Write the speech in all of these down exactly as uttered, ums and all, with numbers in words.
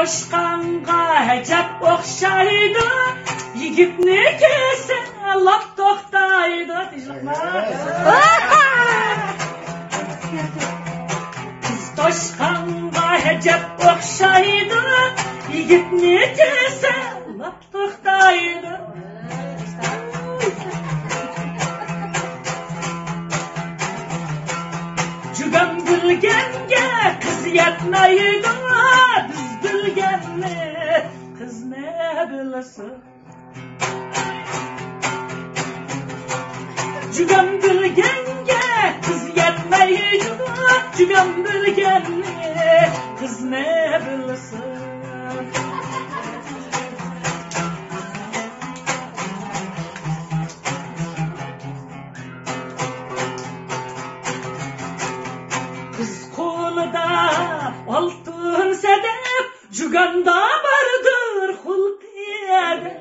توشقانغا ئەجەب ئوخشايدۇ، يىگىتنى كۆرسە لاپ توختايدۇ. تىنچلىقلا. قىز توشقانغا ئەجەب ئوخشايدۇ، يىگىتنى كۆرسە لاپ توختايدۇ. جۇگان بىلگەنگە قىز يەتمەيدۇ، بىز بىلگەننى قىز نە بىلسۇن. جۇگان بىلگەنگە قىز يەتمەيدۇ، جۇگان بىلگەننى قىز نە بىلسۇن. قىز قولىدا ئالتۇن سەدەپ، جۇگاندا باردۇر خۇلقى ئەدەپ.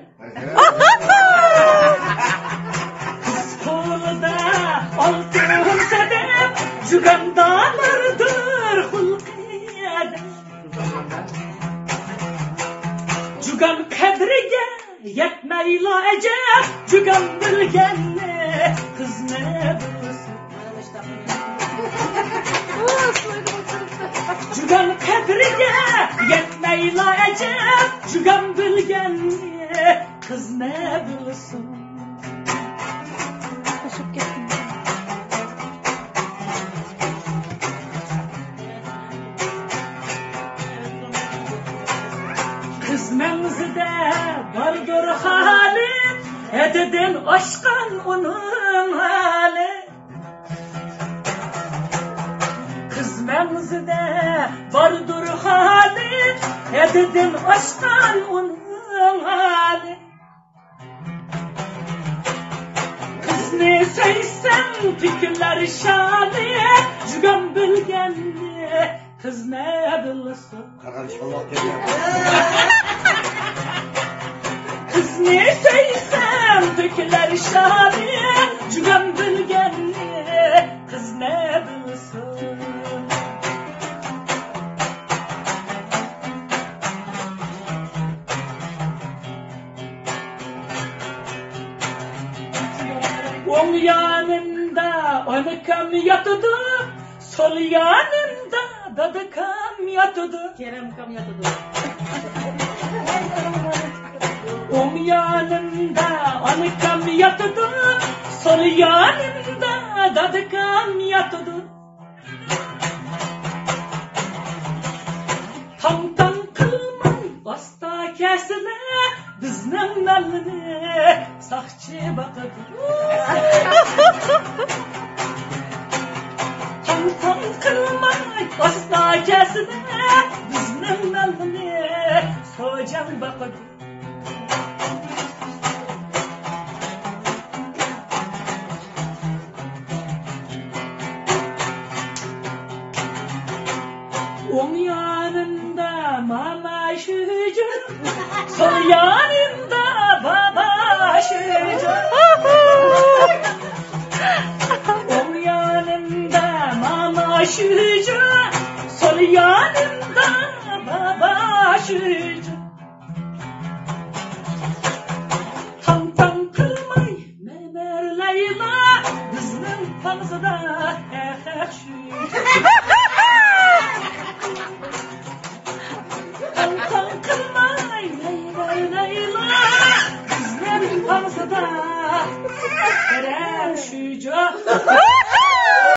قىز قولىدا ئالتۇن سەدەپ، جۇگاندا باردۇر خۇلقى ئەدەپ. جۇگان قەدرىگە يەتمەيلا ئەجەب، جۇگان بىلگەننى قىز نە بىلسۇن. جۇگان قەدرىگە يەتمەيلا ئەجەب، جۇگان بىلگەننى قىز نە بىلسۇن. قىز مەڭزىدە باردۇر خالى، ھەددىدىن ئاشقان ئۇنىڭ ھالى. قىز مەڭزىدە باردۇر خالى، ھەددىدىن ئاشقان ئۇنىڭ ھالى. قىزنى سۆيسەڭ تۆكۈلەر شالى، جۇگان بىلگەننى قىز نە بىلسۇن. قىزنى سۆيسەم تۆكۈلەر شالى، جۇگان بىلگەننى قىز نە بىلسۇن. ئوڭ يانىمدا ئانىكام ياتىدۇ، سول يانىمدا دادىكام ياتىدۇ. كېرەمكام ياتىدۇ. ئوڭ يانىمدا ئانىكام ياتىدۇ، سول يانىمدا دادىكام ياتىدۇ. تاڭ-تاڭ قىلماي ئاستا كەلسىلە، بىزنىڭ مەللىنى ساقچى باقىدۇ. تاڭ-تاڭ قىلماي ئاستا كەلسىلە، بىزنىڭ مەللىنى سوجاڭ باقىدۇ. ئوڭ يانىمدا ماما شۇجۇ، سول يانىمدا بابا شۇجۇ. ئوڭ يانىمدا ماما شۇجۇ، سول يانىمدا بابا شۇجۇ. تاڭ-تاڭ قىلماي مەمەرلەيلا، بىزنىڭ پاڭزىدا ھەق-ھەق شۇ. تاڭ-تاڭ قىلماي مەمەرلەيلا، بىزنىڭ پاڭزىدا كېرەم شۇجۇ.